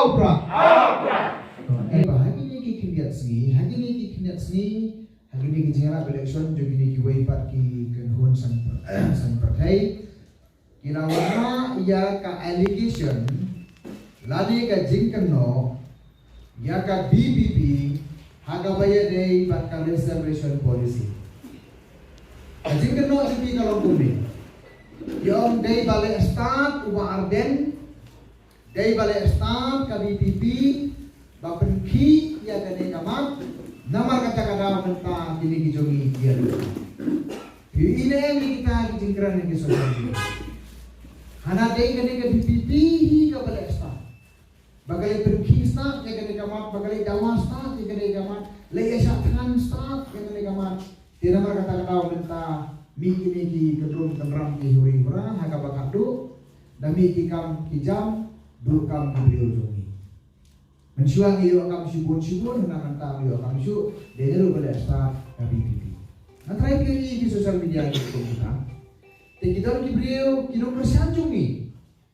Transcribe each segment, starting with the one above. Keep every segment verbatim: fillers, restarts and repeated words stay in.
Upra. Eh, ba, ha kine ki khyndiat sngi, ha kine ki khyndiat sngi, ha kine ki jingïalap election jong kine kiwei pat ki kynhun san, san pyrthei, ki la wanrah ïa ka allegation lane ka jingkynnoh ïa ka V P P ha kaba ïadei bad ka reservation policy. Ka jingkynnoh jong ki ka long kumne. Ki ong dei ba leh stad u Bah Ardent, dei ba leh stad ka V P P ba pynkhih ïa kane ka mat, namar kata ka daw mynta kine ki jong ngi ki ïa lut. Phi ïohi ne em ïa kita ki jingkren ha ki social media? Hana dei kane ka V P P hi kaba leh stad, ba ka leh pynkhih stad ïa kane ka mat, ba ka leh dawa stad ïa kane ka mat, leh ïa shah thngan stad ïa kane ka mat. Te namar kata ka daw mynta mih kine ki kyndrum kynram ki huri hura ha kaba khatduh, da mih ki kam ki jam, duh kam ki briew jong ngi. Mynshuwa ngi ïoh kam shibun shibun, hynda mynta ngi ïoh kam shuh, dei ruh ba leh stad ka V P P. Ngan try phi ïohi ki social media ki kum kita. Te ki don ki briew, ki nongkyrshan jong ngi,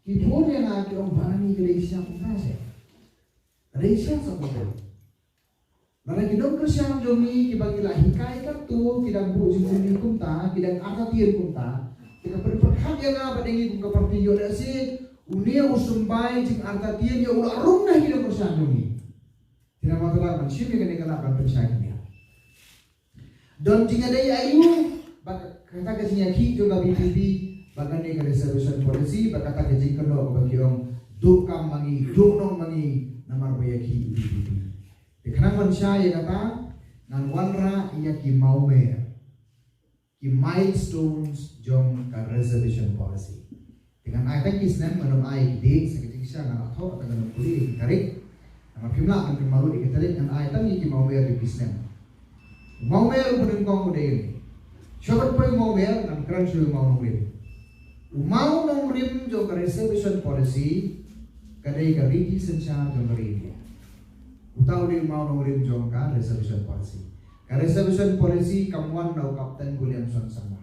ki phone ïa nga ki ong ba ngi ka dei shisha kumta seh. Ka dei shisha sa kumta. Lada ki nongkyrshan jong ngi kiba ngi la hikai katto ki dang buh jingkylli kumta, ki dang artatien kumta, te ka pynpyrkhat ïa nga ba dei ngi kum ka party ïoh lehse une u symbai jingartatien ïa u la rung na ki nongkyrshan jong ngi. Te namar kata ngan shim ïa kane ka lad ban pynshai kane. Don jingïadei aïu bad kata ka jingïakhih jong ka V P P bad kane ka reservation policy bad kata ka jingkynnoh kaba ki ong duh kam ma ngi, duh nong ma ngi namar ba ïakhih V P P. Te khnang ban shai ïa kata, ngan wanrah ïa ki mawmer, ki milestones jong ka reservation policy. Te ngan ai tang ki snem, ngan ym ai ki date, sa ka jingshisha ngan ïathoh, te ngan ym pule ïa ki tarik. Namar phim lah ban kynmaw lut ïa ki tarik, ngan ai tang ïa ki mawmer ïa ki snem. U mawmer uba nyngkong u dei. Shuwa ban poi u mawmer, ngan kren shuwa u mawnongrim. U mawnongrim jong ka reservation policy ka dei ka riti synshar jong ka ri India. Uta u dei u mawnongrim jong ka reservation policy. Ka reservation policy kam wan na u Captain Williamson Sangma,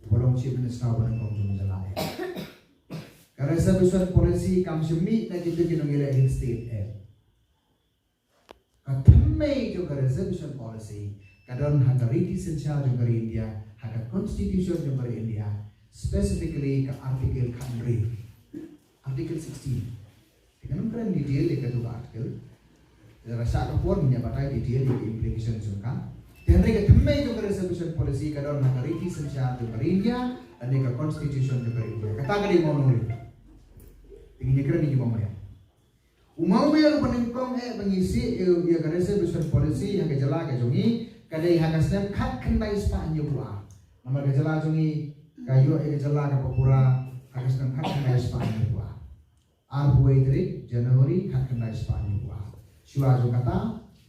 uba long Chief Minister uba nyngkong jong ka jylla. Ka reservation policy kam shym mih na kito ki nongïaleh state eh. Ka thymmei jong ka reservation policy ka don ha ka riti synshar jong ka ri India, ha ka constitution jong ka ri India, specifically ka article khathynriew, article sixteen. Te ngan ym kren detail ïa kato ka article. Lada shah ka por ngin ïa batai detail ïa ka implication jong ka. Te hynrei ka thymmei jong ka reservation policy ka don ha ka riti synshar jong ka ri India lane ka constitution jong ka ri India. Kata ka dei u mawnongrim. Te ngin ïa kren ïa ki mawmer. U mawmer uba nyngkong eh ba ngi siew ïa ka reservation policy ha ka jylla ka jong ngi ka dei ha ka snem khatkhyndai spah hynñiewphew ar. Namar ka jylla jong ngi ka ïoh ïa ka jylla kaba pura ha ka snem khatkhyndai spah hynñiewphew ar. Arphew wei tarik January khatkhyndai spah hynñiewphew ar. Shuwa jong kata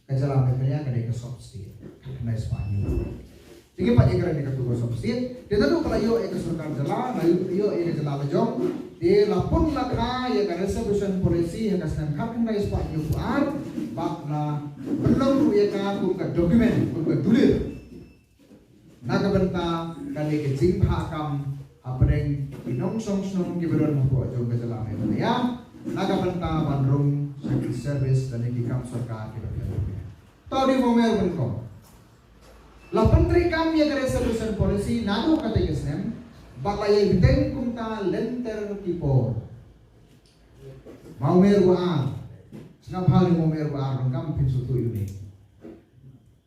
ka jylla Meghalaya ka dei ka soft state, khatkhyndai spah hynñiewphew. Te ngi pat ïa kren ïa kato ka soft state. Te naduh ba la ïoh ïa ka sorkar jylla, la ïoh, ïoh ïa ka jylla la jong, te la pun la kha ïa ka reservation policy ha ka snem khatkhyndai spah hynñiewphew ar, bad la pynlong ruh ïa ka kum ka document, kum ka dulir. Na ka bynta kane ka jingbha kam hapdeng ki nongshong shnong kiba don hapoh jong ka jylla Meghalaya, na ka bynta ban rung sha ki service lane ki kam sorkar kiba kyrpang. To dei u mawmer uba nyngkong. La pyntreikam ïa ka reservation policy naduh katei ka snem bad la ïai bteng kumta lynter ki por. Mawmer uba ar. Sngap bha, une u mawmer uba ar, donkam phin sngewthuh ïa une.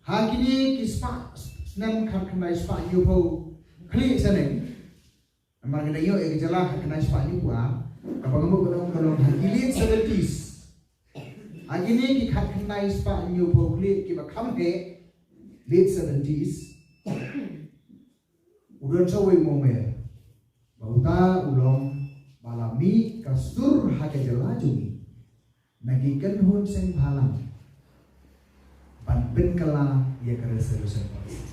Ha kine ki spah snem khatkhyndai spah hynñiewphew khlieh shaneng. Namar ka dang ïoh ïa ka jylla khatkhyndai spah hynñiewphew ar, kaba nga mut ban ong ka long ha ki late seventies. Ha kine ki khatkhyndai spah hynñiewphew khlieh kiba kham heh, late seventies, u don sa uwei u mawmer. Ba uta u long ba la mih ka sur ha ka jylla jong ngi na ki kynhun seng bhalang ban pynkylla ïa ka reservation policy.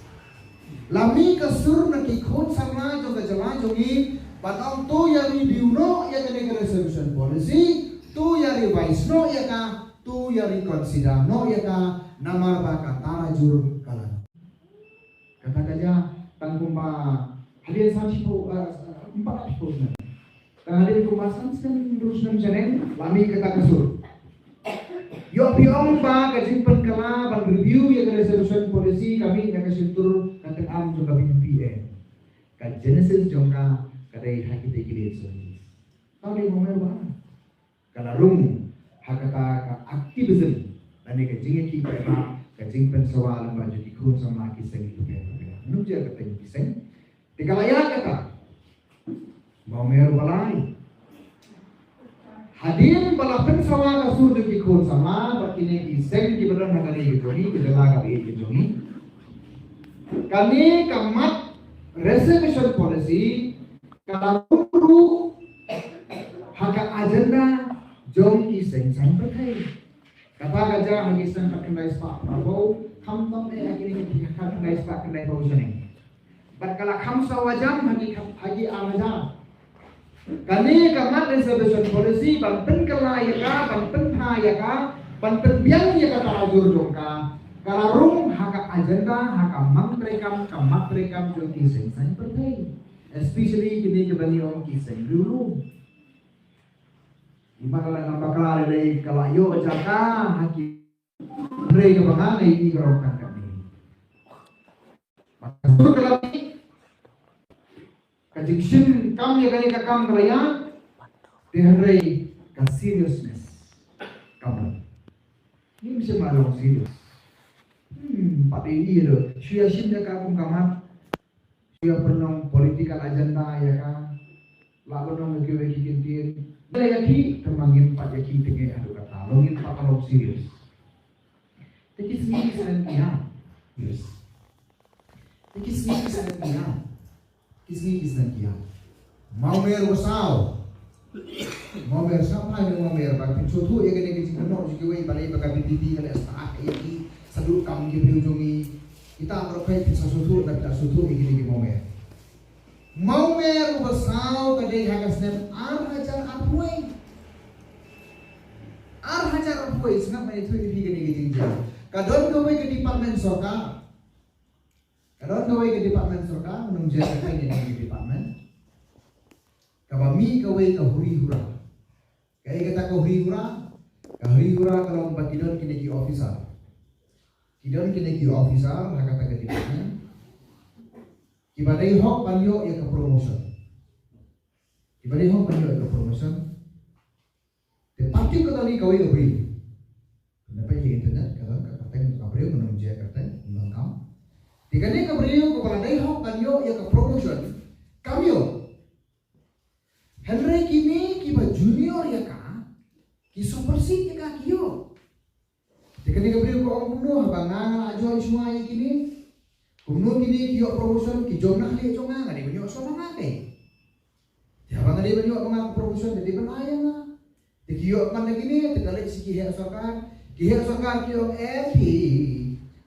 La mih ka sur na ki khun samla jong ka jylla jong ngi ban ong to ïa review noh ïa kane ka reservation policy, to ïa revise noh ïa ka, to ïa reconsider noh ïa ka, namar ba ka tarajur ka la long. Kata ka jia tang kumba hadien san shiphew, eh, ym pat shiphew snem. Tang hadien kumba san snem hynriew snem shaneng la mih kata ka sur. Ïoh phi ong ba ka jingpynkylla ban review ïa ka reservation policy ka mih na ka shyntur ka tyngam jong ka B P P. Ka genesis jong ka ka dei ha kita ki dei solutions. Tang dei mo mer ba ka la rung ha kata ka activism lane ka jingïakhih paidbah, ka jingpynsawa lem bad jong ki khun samla ki seng ki pher pher. Num jia ka teng ki seng. Te ka la ïa kata. Mo mer ba lai. Hadien ba la pynsawa ka sur jong ki khun samla bad kine ki seng kiba don ha kane ka jong ngi, ka jylla kaba ïeit ka jong ngi. Kane ka mat reservation policy ka la rung ruh ha ka agenda jong ki seng saiñ pyrthei. Kata ka jia ha ki snem khatkhyndai spah phra phew, khamtam eh ha kine ki khatkhyndai spah khyndai phew snem. Bad ka la kham sawa jam ha ki khat-, ha ki ar hajar. Kane ka mat reservation policy ban pynkylla ïa ka, ban pynpha ïa ka, ban pynbiang ïa ka tarajur jong ka, ka la rung ha ka agenda, ha ka mang treikam, ka mat treikam jong ki seng saiñ pyrthei. Especially kine kiba ngi ong ki seng riewlum. Imat la ngam bakla lei lei ka la ïoh jaka ha ki, hynrei kaba nga ngi i ka rong kan kane. Ka sur ka la mih, ka jingshim kam ïa kane ka kam ka la ïa, te hynrei ka seriousness kam don. Ngim shym la long serious. Hmm, pat i i ruh shu ïa shim ïa ka kum ka mat. Shu ïa pynlong political agenda ïa ka. La pynlong ïa kiwei ki kyntien. Ngi la ïa ki, te ma ngim pat ïa ki te ngi haduh kata. Long ngim pat long serious. Te ki sngi ki snem ki ïa. Yes. Te ki sngi ki snem ki ïa. Ki sngi ki snem ki ïa. Mawmer wa saw. Mawmer sa phai ne mawmer ba phin sngewthuh ïa kane ka jingkynnoh jong kiwei balei ba ka B P P ka leh stad ïa ki, sa duh kam ki briew jong ngi. Kita baroh phin sa sngewthuh, da phin sngewthuh ïa kine ki mawmer. Mawmer wa saw ka dei ha ka snem ar hajar arphew. Ar hajar arphew, sngap ma ïathuh ïa phi kane ka jingjia. Ka don kawei ka department sorkar. Ka don kawei ka department sorkar, nong jia ka kane ka department. Kaba mih kawei ka huri hura. Kaei kata ka huri hura? Ka huri hura ka long ba ki don kine ki officer. Ki don kine ki officer ha kata ka department. Kiba dei hok ban ïoh ïa ka promotion. Kiba dei hok ban ïoh ïa ka promotion. Te particularly kawei ka briew. Kane peit ha internet, ka don ka kyrteng ka briew, nong jia kyrteng, nong kam. Te kane ka briew kaba la dei hok ban ïoh ïa ka promotion, kam ïoh. Hynrei kine kiba junior ïa ka, ki supersede ïa ka ki ïoh. Te kane ka briew ka ong kumno, haba nga nga la join shuwa ïa kine. Kumno kine ki ïoh promotion, ki jong na khlieh jong nga, nga dei ban ïoh shuwa ma nga te. Te haba nga dei ban ïoh ma nga ka promotion, te dei ban ai ïa nga. Te ki ïoh man na kine, te ka leit sha ki heh sorkar. Ki heh sorkar ki ong, eh phi,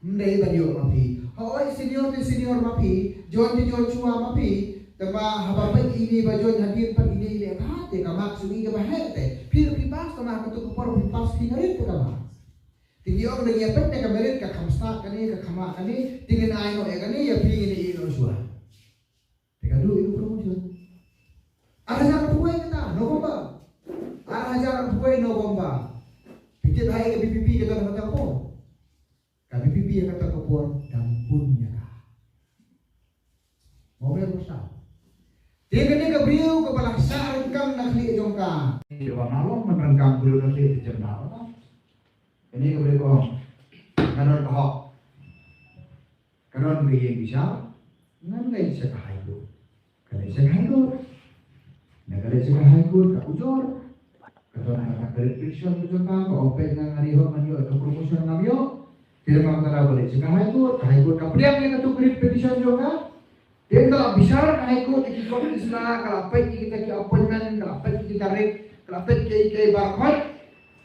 ym dei ban ïoh ma phi. Hooid senior te senior ma phi, join te join shuwa ma phi. Te ma haba peit ine ba join hadien pat ine i leh bha te ka mark shu i kaba heh te. Phi ruh phi pass, te ma ha kato ka por phi pass phi nga rit te ka mark. Te ngi ong da ngi ïa peit na ka merit ka kham stad kane ka kham ah kane, te ngin ai noh ïa kane ïa phi ngin ïoh shuwa. Te ka duh ïa ka promotion. Ar hajar arphew kata November. Ar hajar arphew November. Phi tip ha ïa ka B P P kata kata ka por. Ka B P P ïa kata ka por dang pun ïa ka. Mo ber mo sa. Te kane ka briew kaba la shah ryngkang na khlieh jong ka. Te ba nga long man ryngkang briew na khlieh te jem da. Kane ka briew ko. Nga don ka hok. Ka don ka ïing bishar. Ngan leit sha ka High Court. Ka leit sha ka High Court. Na ka leit sha ka High Court ka ujor. Ka don kata ka writ petition ka jong ka, ka ong peit nga nga dei hok ngan ïoh ka promotion ngam ïoh. Te ma ka la leit sha ka High Court, ka High Court ka pdiang ïa katu ka writ petition jong ka. Te ka la bishar ka High Court ïa ki court ki sla, ka la peit ïa kita ki appointment, ka la peit ïa ki tarik, ka la peit ïa ki baroh.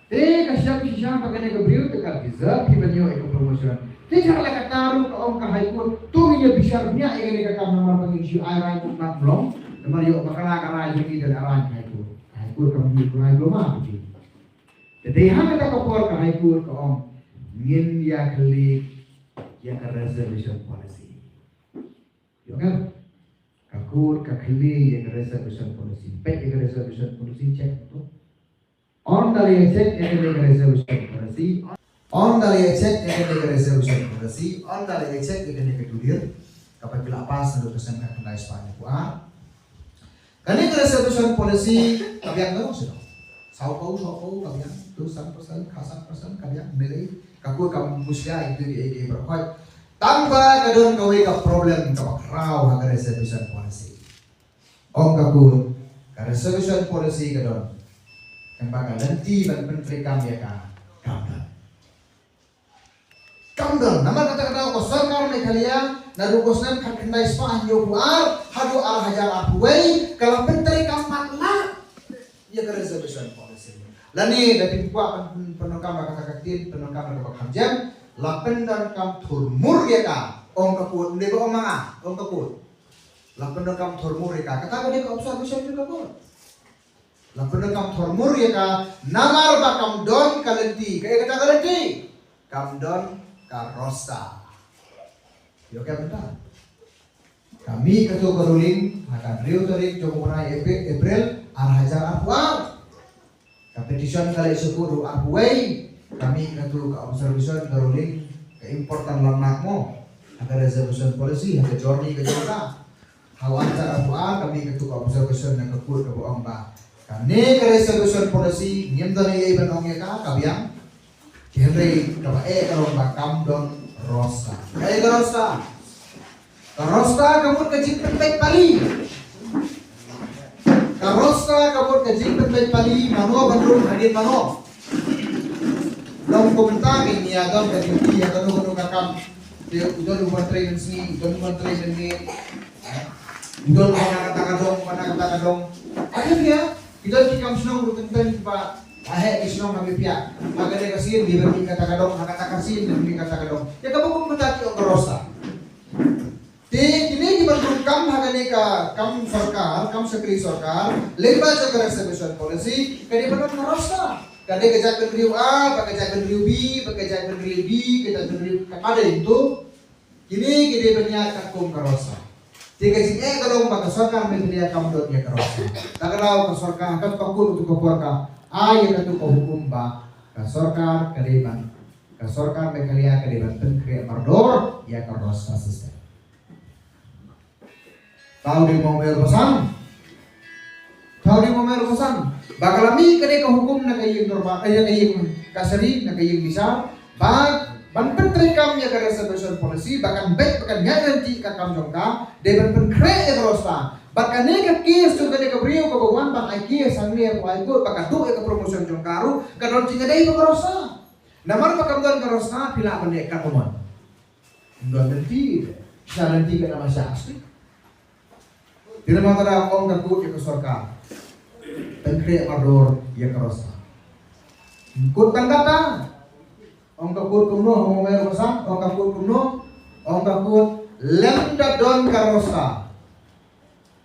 Te ka shem shisha ba kane ka briew te ka deserve hi ban ïoh ïa ka promotion. Te sha la kata ruh ka ong ka High Court, to ngin ïa bishar bniah ïa kane ka kam namar ba ngin shu ai rai mut mat mlong. Namar ïoh bakla ka rai jong ngi da la rai ka High Court. Ka High Court kam ïoh rai mlong ma ka jing. Te dei ha kata ka por ka High Court ka ong ngin ïa khlieh ïa ka reservation policy. Ïoh ka? Ka court ka khlieh ïa ka reservation policy. Peit ïa ka reservation policy, check to. Ong da lei check ïa ka reservation policy. Ong da la ïa check ïa kane ka reservation policy, ong da la ïa check ïa kane ka tulir kaba ki la pass naduh ka snem khatkhyndai spah hynñiewphew ar. Kane ka reservation policy ka biang ka long shisha. Sawphew, sawphew ka biang, tu san percent, khatsan percent ka biang, mynlei ka kut kam mushkila ïa ki, ïa ki baroh khoit. Tang ba ka don kawei ka problem kaba khraw ha ka reservation policy. Ong ka kut, ka reservation policy ka don, tang ba ka lynti ban pyntreikam ïa ka kam don. Kam don, namar kata ka daw ka sorkar Meghalaya naduh ka snem khatkhyndai spah hynñiewphew ar haduh ar hajar arphew wei ka la pyntreikam matlah ïa ka reservation policy. Lane da pynkwah pyn-, pyndonkam da kata ka ktien, pyndonkam da kaba kham jem, la pyndonkam thurmur ïa ka. Ong ka kut, ym dei ba ong ma nga, ong ka kut. La pyndonkam thurmur ïa ka. Kata ka dei ka observation jong ka kut. La pyndonkam thurmur ïa ka namar ba kam don ka lynti. Kaei kata ka lynti? Kam don ka roster. Ïoh ka mynta ka mih kato ka ruling ha ka hynriew tarik jong u bnai April, April ar hajar arphew ar. Ka petition ka la ïa shu kut ruh arphew wei. Ka mih kato ka observation, ka ruling, ka important landmark mo ha ka reservation policy, ha ka journey ka jong ka. Ha u ar hajar arphew ar ka mih kato ka observation na ka kut kaba ong ba kane ka reservation policy ngim don ei ei ban ong ïa ka, ka biang. Hynrei kaba eh ka long ba kam don roster. Kaei ka roster? Ka roster ka mut ka jingpynbeit pali. Ka roster ka mut ka jingpynbeit pali, mano ban rung hadien mano. Long kumta ngi ïa don ka duty ha kano kano ka kam. Te u don uban trei mynsngi, u don uban trei mynmiet. U don uba na kata ka dong, uba na kata ka dong. Ïa, ki don ki kam shnong ruh teng teng ba la heh ki shnong ha Mawpha. Ha kane ka sien dei ban mih kata ka dong, ha kata ka sien dei ban mih kata ka dong. Ïa kaba kum kata ki ong ka roster. Te kine kiba rung kam ha kane ka kam sorkar, kam shakri sorkar, lyngba jong ka reservation policy, ka dei ban don ka roster. Ka dei ka jaitbynriew A bad ka jaitbynriew B bad ka jaitbynriew D, ka jaitbynriew ka dei to. Kine ki dei ban ïaid katkum ka roster. Te ka jingeh ka long ba ka sorkar Meghalaya kam don ïa ka roster. Ta ka daw ka sorkar ha kata ka kut kato ka por ka ai ïa kato ka hukum ba ka sorkar ka dei ban, ka sorkar Meghalaya ka dei ban pynkhreh mardor ïa ka roster system. Tau dei Mawmer Basang. Tau dei Mawmer Basang. Ba ka la mih kane ka hukum na ka ïing dorbar, eh, na ka ïing kashari, na ka ïing bishar. Ba ban pyntreikam ïa ka reservation policy, ba kan beit, ba kan ïaid lynti ka kam jong ka, dei ban pynkhreh ïa ka roster. Ba kane ka case jong kane ka briew kaba wan ban ai case hangne ha High Court, ba ka duh ïa ka promotion jong ka ruh, ka don jingïadei bad ka roster. Namar ba kam don ka roster, phi lah ban leh katkum. Ym don lynti, sha lynti ka namar sha asli. Te namar kata ong ka kut ïa ka sorkar pynkhreh mardor ïa ka roster. Kut tang kata. Ong ka kut kumno, ong ka kut kumno, ong ka kut kumno, ong ka kut lem da don ka roster.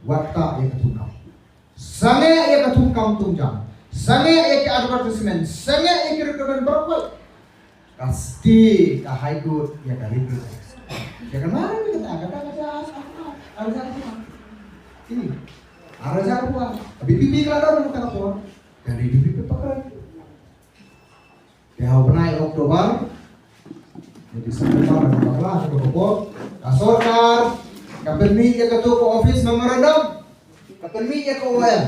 Wat ktah ïa ka thungkam. Sangeh ïa ka thungkam thungjam. Sangeh ïa ka advertisement. Sangeh ïa ka recruitment baroh. Ka stay ka High Court ïa ka recruitment. Ïa ka nang ïa ka ta, ka ta, ka ta, ka ta, ka ta. Ini. Ara jar buah. Ka B P P ka la don ka ta ka por. Ka B P P ka pakran. Te ha u bnai October, ïa ki September, November, ha ka por, ka sorkar ka pynmih ïa kato ka office memorandum, ka pynmih ïa ka O M.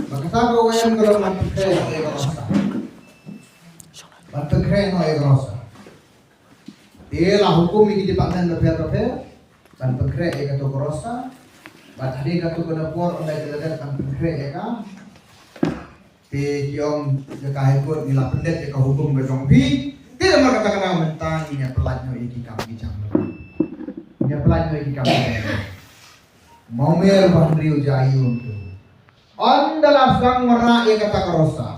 Ba kata ka O M ka long ban pynkhreh ïa ka roster. Ban pynkhreh noh ïa ka roster. Te la hukum ïa ki department bapher bapher ban pynkhreh ïa kato ka roster. Bad hadien kato ka por, ynda ki la dep ban pynkhreh ïa ka, te ki ong ïa ka High Court, ngi la pyndep ïa ka hukum ka jong phi. Te namar kata ka daw mynta ngin ïa pyllait noh ïa ki kam ki jam. Ngin ïa pyllait noh ïa ki kam ki jam. Mawmer ba hynriew ja ïa u tu. Ynda la sdang wanrah ïa kata ka roster.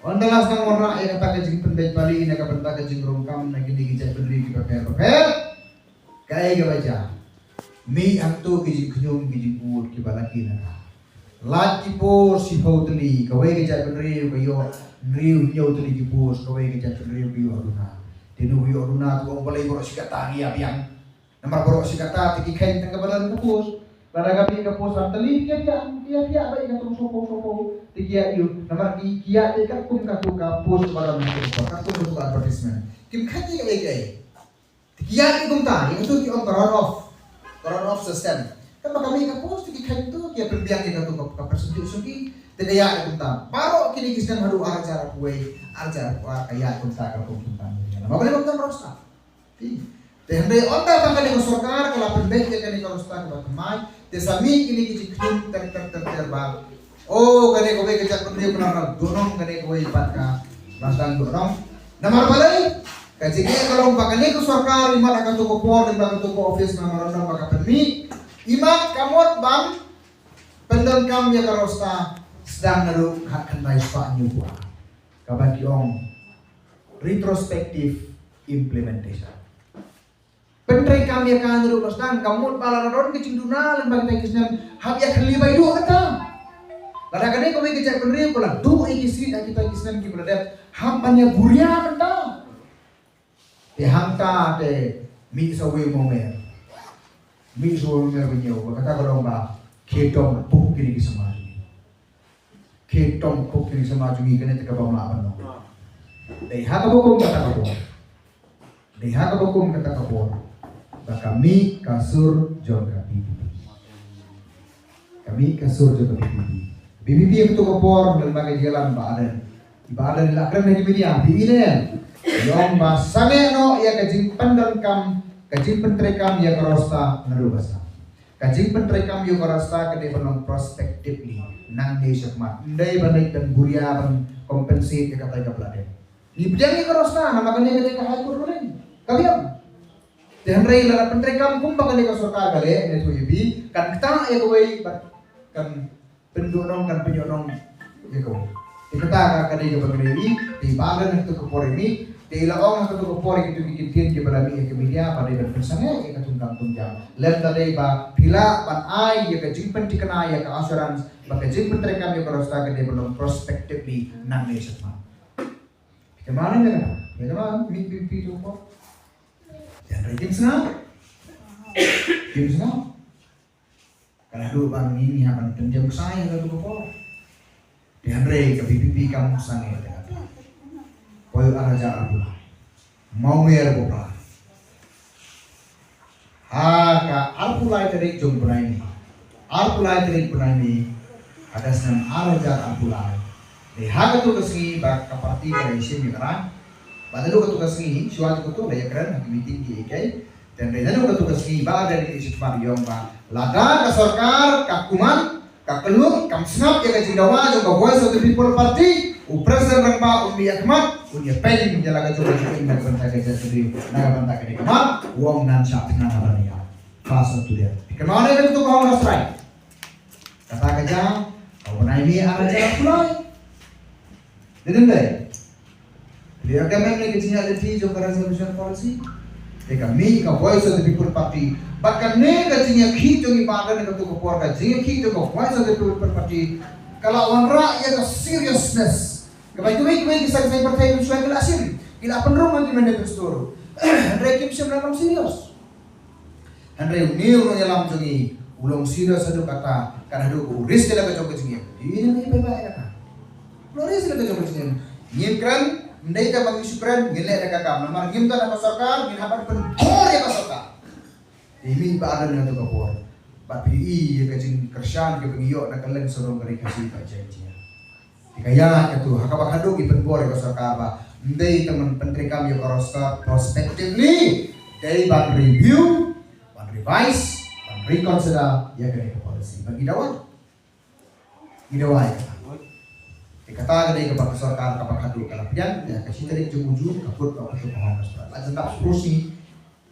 Ynda la sdang wanrah ïa kata ka jingpynbeit pali na ka bynta ka jingrung kam na kine ki jaitbynriew kiba pher bapher. Kaei kaba jia? Mih hangto ki jingkhñium ki jingud kiba la ki na ka. Lait ki post shiphew tylli, kawei ka jaitbynriew ka ïoh hynriew hynñiew tylli ki post, kawei ka jaitbynriew ka ïoh duna. Te no ka ïoh duna, to ong balei baroh shi katta ngi ïa biang. Namar baroh shi katta te ki kheiñ tang kaba don ka post. Lada ka mih ka post ha Teli, ki ïa, ki ïa, ki ïa ba ïa ka tong shongkun shongkun, te ki ïa ïoh. Namar ki, ki ïa te katkum katu ka post ba don ha katu ka, katkum katu ka advertisement. Kim kheiñ ïa kaei kaei. Te ki ïa ïoh kumta, ïa katu ki ong ka run off. Ka run off system. Katba ka mih ka post te ki kheiñ tu, ki ïa pynbiang ïa katu ka, ka percentage jong ki, te ka ïa ïoh kumta. Baroh kine ki snem haduh ar hajar arphew wei, ar hajar arphew ar ka ïa ïoh kumta, ka kum kumta. Namar balei kumta, roster. Te hynrei ynda ba kane ka sorkar ka la pynbeit ïa kane ka roster kaba thymmai, te sa mih kine ki jingkhynñiuh ter ter ter ter ba, o, kane kawei ka jaitbynriew ka la duhnong, kane kawei pat ka la dang duhnong. Namar balei? Ka jingeh ka long ba kane ka sorkar, imat ha katu ka por, imat ha katu ka office memorandum ba ka pynmih, imat ka mut ban pyndonkam ïa ka roster sdang naduh khatkhyndai spah hynñiewphew ar. Kaba ki ong retrospective implementation. Pyntreikam ïa ka naduh ba sdang, ka mut ba lada don ka jingduna lem bad kita ki snem, hap ïa khlieh bad ïa kata. Lada kane kawei ka jaitbynriew ka la duh ïa ki seat ha kita ki snem kiba la dep, hap ban ïa buh ïa kata. Te hangta te mih sa uwei u mawmer. Mih sa uwei u mawmer ba hynñiew, ba kata ka long ba khie tong puk kine ki samla. Khie tong puk kine ki samla jong ngi, kane te kaba ym lah ban long. Dei ha kaba kum kata ka por. Dei ha kaba kum kata ka por ba ka mih ka sur jong ka V P P. Ka mih ka sur jong ka V P P. V P P ha katu ka por, lem bad ka jingïalam Bah Ardent. Bah Ardent la kren ha ki media, phi i ne. Ïa ong ba sangeh noh ïa ka jingpyndonkam, ka jingpyntreikam ïa ka roster naduh ba sdang. Ka jingpyntreikam ïa ka roster ka dei ban long prospectively, nangne shakhmat. Ym dei ban leit ban buh ïa, ban compensate ïa kata kaba la dep. Ngi pdiang ïa ka roster namar kane ka dei ka High Court ruling. Ka biang. Te hynrei lada pyntreikam kumba kane ka sorkar ka leh, ne tu ïa phi, kan ktah ïa kawei bad kan pynduhnong, kan pynïohnong ïa kawei. Te kata ka, ka dei kaba kane ïa phi, te ba ngan ha katu ka por ïa phi, te la ong ha katu ka por ïa kitu ki kyntien kiba la mih ha ki media ba dei ban pynsangeh ïa ka thungkam thungjam. Lem da dei ba phi lah ban ai ïa ka jingpynthikna ïa ka assurance ba ka jingpyntreikam ïa ka roster ka dei ban long prospectively nangne shakhmat. Te ma ne ne ne ne ma mi pi pi tu ko. Te hynrei kim sngap. Kim sngap. Ka la duh ba ngi ngi hap ban pynjem ksai ha katu ka por. Te hynrei ka V P P kam sangeh ïa kata. Poi ar hajar arphew lai. Mawmer ba phra. Ha ka arphew lai tarik jong u bnai May. Arphew lai tarik bnai May. Ha ka snem ar hajar arphew lai. Dei ha katu ka sngi ba ka party ka la ïashim ïa ka rank. Ba naduh katu ka sngi, shuwa katu la ïakren ha ka meeting kiei kiei. Te naduh katu ka sngi ba ka dei ka shitmat ïong ba lada ka sorkar ka kuman, ka kyllut, kam sngap ïa ka jingdawa jong ka Voice of the People Party, u President Rangbah un mih ha khmat, un ïa peit ïa la ka jong ka jingim na ka bynta ka jaitbynriew, na ka bynta kane ka mat, u ong ngan shah thngan ha ban ïa. Pass on to them. Ka mane ka tu ka hong rasrai. Kata ka jia, ka u bnai May ar hajar arphew lai. Dei ne ym dei? Dei ka mem ne ka jingïaid lynti jong ka reservation policy. Dei ka mih ka Voice of the People Party. Bad kane ka jingïakhih jong i Bah Ardent ha katu ka por, ka jingïakhih jong ka Voice of the People Party ka la wanrah ïa ka seriousness. Kaba kiwei kiwei ki seng seng pyrthei mynshuwa ki la shim, ki la pynrung ha ki manifesto. Hynrei kim shym la long serious. Hynrei une u nongïalam jong ngi u long serious haduh katta, kat haduh ba u risk ïa la ka jong ka jingim. Ïa, ïa, ïa, ïa, ïa, ïa. U long risk ïa la ka jong ka jingim. Ngim kren, ym dei tang ba ngi shu kren, ngin leh da ka kam. Namar ngim don ha ka sorkar, ngin hap ban pynbor ïa ka sorkar. Te i mih Bah Ardent ha katu ka por. Bad phi i ïa ka jingkyrshan kaba ngi ïoh na kylleng sarong ka Ri Khasi bad Jaiñtia. Te ka ïa katu, ha kaba khatduh ngi pynbor ïa ka sorkar ba ym dei tang ban pyntreikam ïa ka roster prospectively, dei ban review, ban revise, ban reconsider ïa kane ka policy. Bad ngi dawa. Ngi dawa ïa kata. Te kata ka dei kaba ka sorkar kaba khatduh ka la pdiang, ïa ka shi tarik jong u Jun, ka kut ka kut ka hong ka sorkar. La jingdap spruce ni,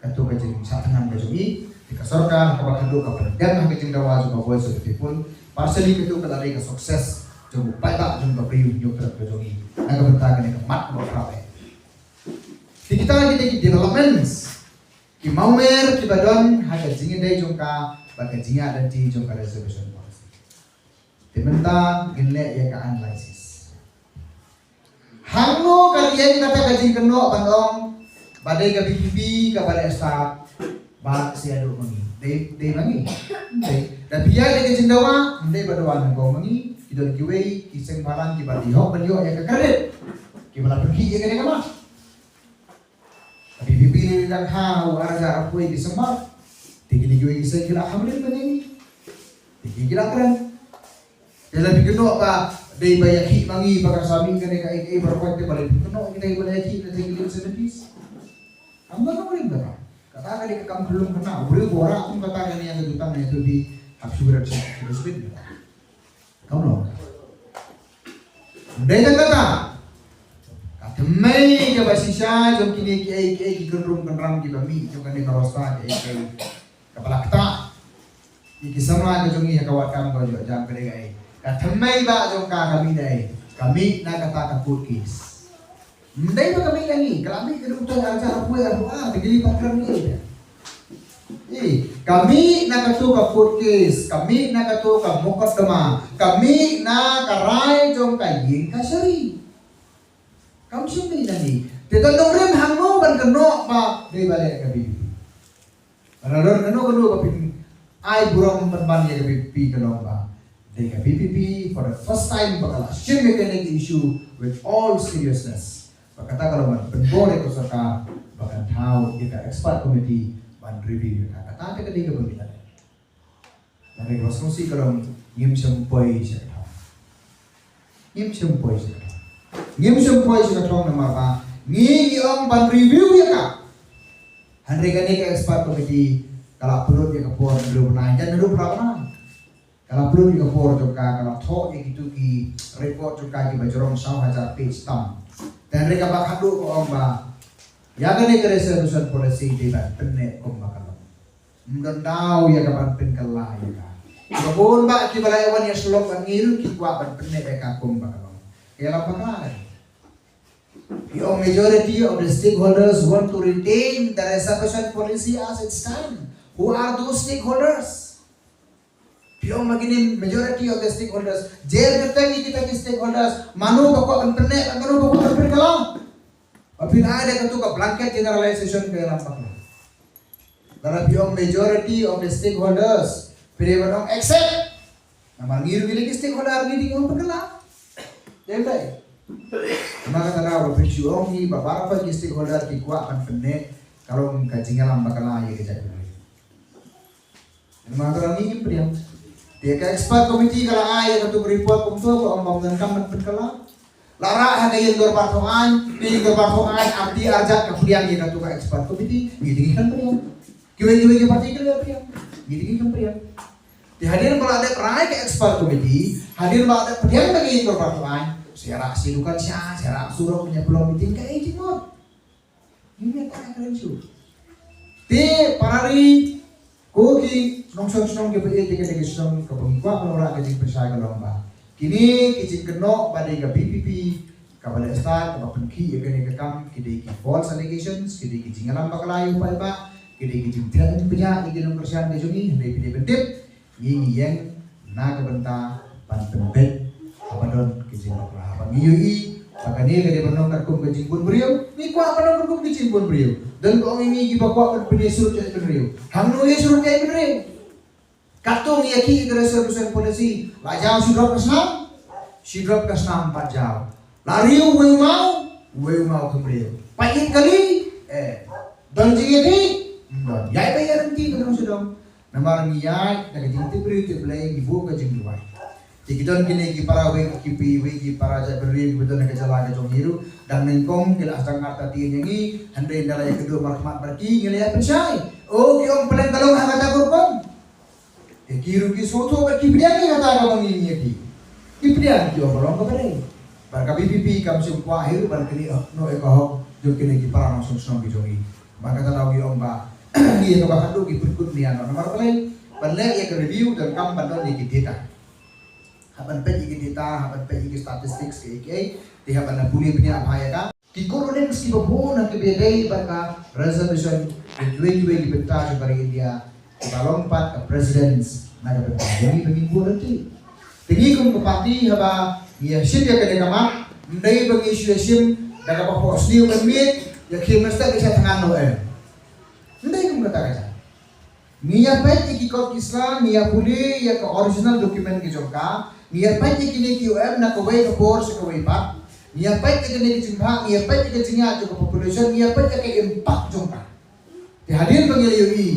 Kato ka jingshah thngan ka jong i, te ka sorkar kaba khatduh ka pynbiang ha ka jingdawa jong ka Voice of the People. Partially kato ka la dei ka success jong u paidbah jong ka Bri u Hynñiewtrep ka jong i. Na ka bynta kane ka mat kaba khraw eh. Te kita kita ki developments, ki mawmer kiba don ha ka jingïadei jong ka bad ka jingïaid lynti jong ka reservation policy. Te mynta ngin leh ïa ka analysis. Hangno ka ïeng kata ka jingkynnoh ban ong ba dei ka VPP kaba leh start ba shu ïa duh ma ngi. Dei, dei ma ngi. Dei. Da phi ïaid da ka jingdawa, ym dei ba dawa nyngkong ma ngi, ki don kiwei ki seng bhalang kiba dei hok ban ïoh ïa ka credit, kiba la pynkhih ïa kane ka mat. Ka VPP ne dang ha u ar hajar arphew December. Te kine kiwei ki seng ki la kham rit ban ïa ngi. Te ki la kren. Te lada phi kynnoh ba dei ba ïakhih ma ngi ba ka sa mih kane ka ei ei baroh, te balei phi kynnoh kita kiba la ïakhih na te ki late seventies? Kam don nongrim kata. Kata ka dei ka kam khyllung khynnah. U briew ba wanrah kum kata kane ïa ka jutang ne ïathuh phi hap shu kren sha ka dustbin kata. Kam long. Ym dei tang kata. Ka thymmei kaba shisha jong kine kiei kiei ki kynrum kynram kiba mih jong kane ka roster kiei kiei. Kaba la ktah ïa ki samla ka jong ngi ha ka wad kam ka jong jam ka dei kaei. Ka thymmei ba jong ka ka mih dei, ka mih na kata ka court case. Ym dei ba ka mih na ngi, ka la mih ka dei uta ar hajar arphew arphew ar, te ki leit pat kren ngi. Eh, ka mih na katu ka court case, ka mih na katu ka mukotduma, ka mih na ka rai jong ka ïing kashari. Kam shym mih na ngi. Te don nongrim hangno ban kynnoh ba dei ba leh ka VPP. Lada don kano kano ba phin ai burom pynban ïa ka VPP ka long ba dei ka VPP for the first time ba ka la shim ïa kane ka issue with all seriousness. Ba kata ka long ban pynbor ïa ka sorkar ba kan thaw ïa ka expert committee ban review ïa ka. Kata te ka dei kaba ngi la leh. Lada ka ba sngewsih ka long ngim shym poi sha ka thong. Ngim shym poi sha ka thong. Ngim shym poi sha ka thong namar ba ngi ngi ong ban review ïa ka. Hynrei kane ka expert committee ka la pynlut ïa ka por hynriew bnai, jan hynriew phra bnai. Ka la pynlut ïa ka por jong ka, ka la thoh ïa kitu ki report jong ka kiba jrong saw hajar page tam. Te hynrei kaba khatduh ka ong ba ïa kane ka reservation policy dei ban pynneh kum ba ka long. Ym don daw ïa ka ban pynkylla ïa ka. Kiba bun bah kiba la wan ïa shlok bad ngi ruh ki kwah ban pynneh ïa ka kum ba ka long. Ïa la bakla. Phi ong majority of the stakeholders want to retain the reservation policy as it stands. Who are those stakeholders? Phi ong ma kine majority of the stakeholders. Jer kyrteng ïa kita ki stakeholders. Mano ba kwah ban pynneh, mano ba kwah ban pynkylla. Ba phin ai da katu ka blanket generalization ka ïalam bakla. Lada phi ong majority of the stakeholders, phi dei ban ong accept. Namar ngi ruh ngi dei ki stakeholder, ngi dei ngi ong pynkylla. Dei ym dei? Namar kata daw ba phin shu ong hi ba baroh ki stakeholder ki kwah ban pynneh, ka long ka jingïalam bakla ïa ka jaitbynriew. Namar kata ngi ngim pdiang. Te ka expert committee ka la ai ïa katu ka report kumto, ka ong ba ym donkam ban pynkylla. La rah ha ka ïing dorbar thaw aiñ, ka ïing dorbar thaw aiñ, arti arjat ka pdiang ïa katu ka expert committee, ngi te ngi khlem pdiang. Kiwei kiwei ki party ki la pdiang, ngi te ngi khlem pdiang. Te hadien ba la dep rai ka expert committee, hadien ba la dep pdiang da ka ïing dorbar thaw aiñ, sa ïa rah sha dukan sha, sa ïa rah surok, ïa pynlong meeting, kaei jingmut? Ngim ïa tang kren shuh. Te para ri, ko ki nongshong shnong kiba ïeit ïa kane ka shnong, kaba ngi kwah ban wanrah ka jingpynshai ka long ba kine ki jingkynnoh ba dei ka VPP kaba leh stad, kaba pynkhih ïa kane ka kam, ki dei ki false allegations, ki dei ki jingïalam bakla ïa u paidbah, ki dei ki jingtheh bniah ïa ki nongkyrshan ka jong ngi. Hynrei phi dei ban tip, ngi ngi ïeng na ka bynta ban pynbeit haba don ki jingbakla. Haba ngi ïohi ba kane ka dei ban long katkum ka jingbun briew, ngi kwah ban long katkum ka jingbun briew. Don ba ong ïa ngi kiba kwah ban pynïasyrut ïa ki briew. Hangno ïasyrut ïa ki briew? Katto ngi ïakhih ïa ka reservation policy, la jaw shi drop ka snam, shi drop ka snam pat jaw. La riew uwei u maw, uwei u maw kham riew. Pait ïit kali, eh. Don jingïakhih, ym don. Ïaid ba ïaid ryntih ka dong sha dong. Namar ngi ïaid da ka jingtip briew tip Blei, ngi buh ka jingduwai. Te ki don kine ki para wei ki pi wei ki para jaitbynriew kiba don ha ka jylla ka jong ngi ruh, dang nyngkong ki la sdang artatien ïa ngi, hynrei ynda la ïakynduh markhmat bad ki, ngi la ïapynshai. O, ki ong pynlong ka long ha kata ka rukom. Te ki ruh ki sngewthuh ba ki pdiang ïa kata kaba ngi ngi ïa ki. Ki pdiang, ki ong ka long kaba dei. Bad ka VPP kam shym kwah hi ruh ban knieh noh ïa ka hok jong kine ki para nongshong shnong ki jong ngi. Bad kata daw ngi ong ba ngi ïa kaba khatduh ngi pynkut nia noh. Namar balei? Ban leh ïa ka review donkam ban don ïa ki data. Hap ban peit ïa ki data, hap ban peit ïa ki statistics kiei kiei. Te hap ban pule bniah bha ïa ka. Ki kurnens kiba bun ha kiba ïadei bad ka reservation, kiwei kiwei ki bynta jong ka ri India, kiba long pat ka precedence na ka bynta jong ngi ba ngin buh lynti. Te ngi kum ka party haba ngi ïashim ïa kane ka mat, ym dei ba ngi shu ïashim da kaba phohsniew ban miet, ïa ki mynstep ki sha thngan noh em. Ym dei kum kata ka jait. Ngi ïa peit ïa ki kot ki sla, ngi ïa pule ïa ka original document ki jong ka, ngi ïa peit ïa kine ki U M na kawei ka por sha kawei pat, ngi ïa peit ïa kine ki jingphah, ngi ïa peit ïa ka jingïaid jong ka population, ngi ïa peit ïa ka impact jong ka. Te hadien ba ngi la ïohi,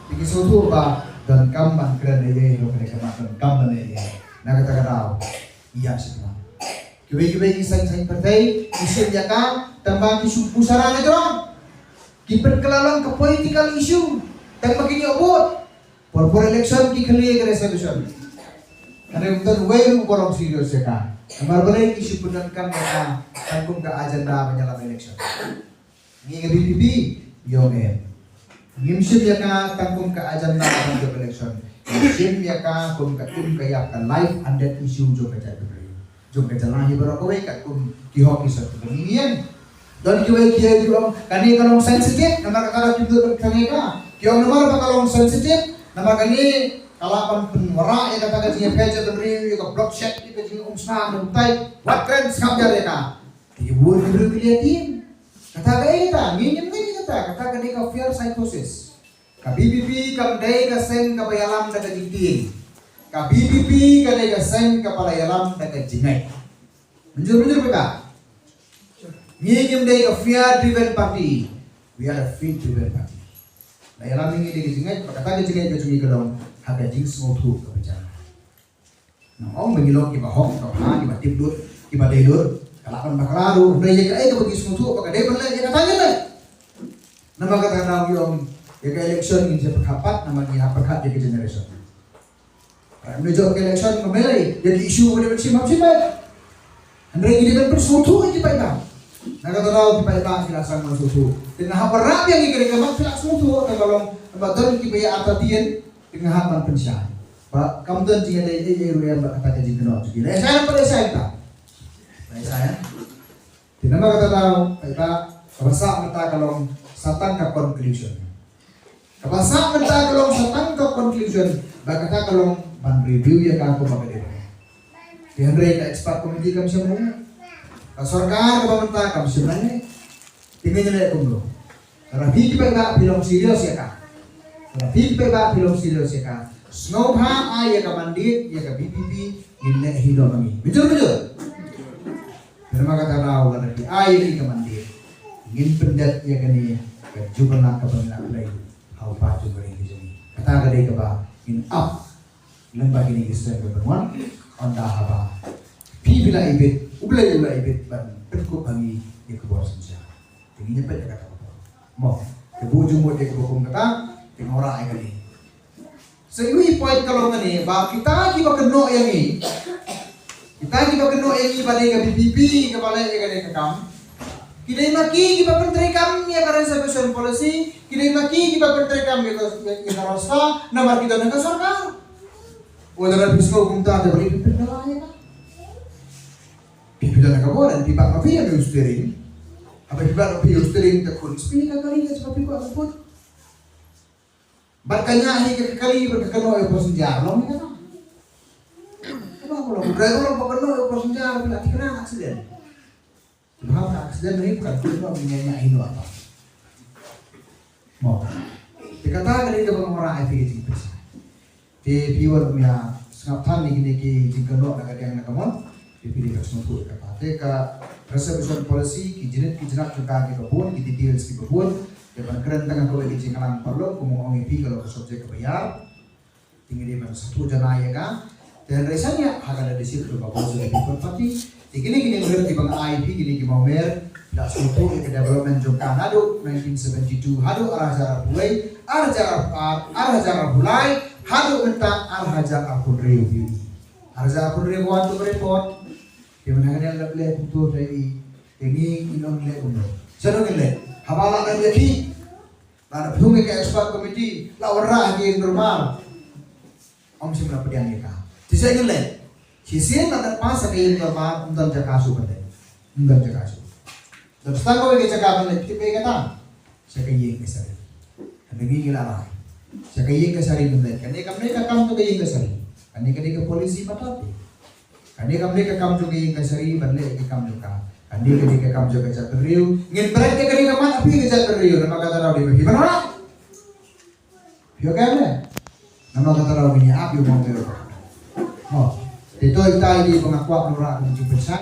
te ngi sngewthuh ba donkam ban kren ïa ka, donkam ban ïa na kata ka daw. Ïa sha ka. Kiwei kiwei ki seng seng party ki shim ïa ka tang ba ki shu pynshai na jrong. Ki pynkylla long ka political issue tang ba kin ïoh vote. Por por election ki khlieh ka reservation. Hynrei ym don wei ruh ba long serious ïa ka. Namar balei? Ki shu pyndonkam ïa ka tang kum ka agenda ban ïalam election. Ngi ka V P P, ïong em. Ngim shim ïa ka tang kum ka agenda ban jop election. Ngi shim ïa ka kum ka, kum ka ïap, ka life and death issue jong ka jaitbynriew, jong ka jylla hi baroh kawei, katkum ki hok ki sot kiba ngi ïeng. Don kiwei ki ïa ki ong kane ka long sensitive, namar kata ka kim don ka, kane ka. Ki ong namar ba ka long sensitive, namar kane ka lah ban pynwanrah ïa kata ka jingïapher jaitbynriew, ïa ka bloodshed, ïa ka jingumsnam, ïa ka umtai. Wat kren, sngap jar ïa ka. Te ki bun ki briew ki la ïatieng. Kata ka dei kata, ngi ngim ngeit kata, kata ka dei ka fear psychosis. Ka V P P kam dei ka seng kaba ïalam da ka jingtieng. Ka V P P ka dei ka seng kaba la ïalam da ka jingngeit. Mynjur mynjur ba ka. Ngi ngim dei ka fear driven party. We are a faith driven party. La ïalam ngi da ka jingngeit, ba kata ka jingngeit ka jong ngi ka long ha ka jingsngewthuh kaba jan. Nang ong ba ngi long kiba hok, kiba bha, kiba tip lut, kiba dei lut. Ka lah ban bakla ruh, hynrei ïa kaei kaba ngi sngewthuh ba ka dei ban leh, ïa kata ngin leh. Namar kata ka daw ngi ong ïa ka election ngin sa pyrkhat pat, namar ngi hap pyrkhat ïa ka generation. Hynrei ym dei jop ka election ngam lei ïa ki issue ba dei ban shim, hap shim beit. Hynrei ngi dei ban pynsngewthuh ïa ki paidbah. Na kata ka daw ki paidbah ki la sdang ban sngewthuh. Te nga hap ban rah biang ïa ki, ka mat ki la sngewthuh, kaba long, kaba don kiba ïa artatien. Te nga hap ban pynshai ba kam don jingïadei ei ei ruh ïa ba kata ka jingkynnoh jong ki. La ïa shai ne ym pat la ïa shai ta? La ïa shai, eh? Te namar kata daw, paidbah, kaba sah mynta ka long sa tang ka conclusion. Kaba sah mynta ka long sa tang ka conclusion, ba kata ka long ban review ïa ka kumba ka dei. Te hynrei ka expert committee kam shym leh. Ka sorkar kaba mynta kam shym leh. Te ngin leh kumno? Lada phi ki paidbah phi long serious ïa ka. Lada phi ki paidbah phi long serious ïa ka, sngewbha ai ïa ka mandate ïa ka V P P, ngin leh hi noh ma ngi. Mynjur mynjur. Namar kata daw lada phi ai ïa ka mandate, ngin pyndep ïa kane ka jubab kaba ngi la pynlong ha u paid jong ka ri ka jong ngi. Kata ka dei kaba ngin ap. Lem bad kine ki seng kiba wan, ynda haba phi, phi la ibit, U Blei u la ibit ban pynkup ha ngi ïa ka bor synshar. Te ngin ïa peit ïa kata ka por. Mo, te buh jingmut ïa kaba kum kata, te nga wanrah ïa kane. Sa iwei i point ka long kane, ba kita kiba kynnoh ïa ngi, kita kiba kynnoh ïa ngi ba dei ka V P P kaba leh ïa kane ka kam, ki dei ma ki kiba pyntreikam ïa ka reservation policy, ki dei ma ki kiba pyntreikam ïa ka, ïa ka roster, namar ki don ha ka sorkar. Wat la phi sngew kumta, te balei phi pynkylla ïa ka? Phi, phi don ha ka bor, phi bat ma phi ïa u steering. Haba phi bat ma phi ïa u steering, te khun spin ka kali ka jaka phi kwah ka put. Bad ka ñiah hi ka kali bad ka kynnoh ïa u passenger, long hi kata. Kaba long, u driver long ba kynnoh ïa u passenger, phi la thikna accident. Ba hap ka accident hi, kan kynnoh, ñiah ñiah hi noh apa. Mo. Te kata ka dei kaba nga wanrah ïa phi ka jingpynsah. Te phi wat ym ïa sngap than ïa kine ki jingkynnoh na ka diang na ka mon. Te phi dei ban sngewthuh ïa kata. Te ka reservation policy, ki jingit ki jingat jong ka kiba bun, ki details kiba bun. Te ban kren tang ha kawei ka jingïalang paralok, kum nga ong ïa phi, ka long ka subject kaba ïar. Te ngi dei ban sngewthuh janai ïa ka. Te hynrei sa ngi ïa ha ka leadership jong ka Conservative People Party. Te kine kine ki mer kiba nga ai ïa phi, kine ki mawmer, la sngewthuh ïa ka development jong ka naduh nineteen seventy-two haduh ar hajar arphew wei, ar hajar arphew ar, ar hajar arphew lai, haduh mynta ar hajar arphew hynriew. Ar hajar arphew hynriew wan tu ka report. Te mynta hangne la leh kumto, te i, te ngi ngin ong leh kumno? Shano ngin leh? Haba la dang ïa ki. Lada phi ong ïa ka expert committee, la wanrah ha ka ïing dorbar. Ym shym la pdiang ïa ka. Te shisien ngin leh. Shisien lada pass ha ka ïing dorbar, ym don jaka shuh ban leh. Ym don jaka shuh. Don tang kawei ka jaka ban leh, tip ïa kata. Sha ka ïing kashari. Kane ngi ngi la rai. Sha ka ïing kashari ban leh. Kane kam dei ka kam jong ka ïing kashari. Kane ka dei ka policy mata te. Kane kam dei ka kam jong ka ïing kashari ban leh ïa ki kam jong ka. Kane ka dei ka kam jong ka jaitbynriew. Ngin bret ïa kane ka mat ha phi ka jaitbynriew. Namar kata daw dei ba phi ban wanrah. Ïoh ka ne? Namar kata ruh ngin ïa ap ïa u mawbei. Mo. Te to ita i dei ba nga kwah ban wanrah kum jingpynsai.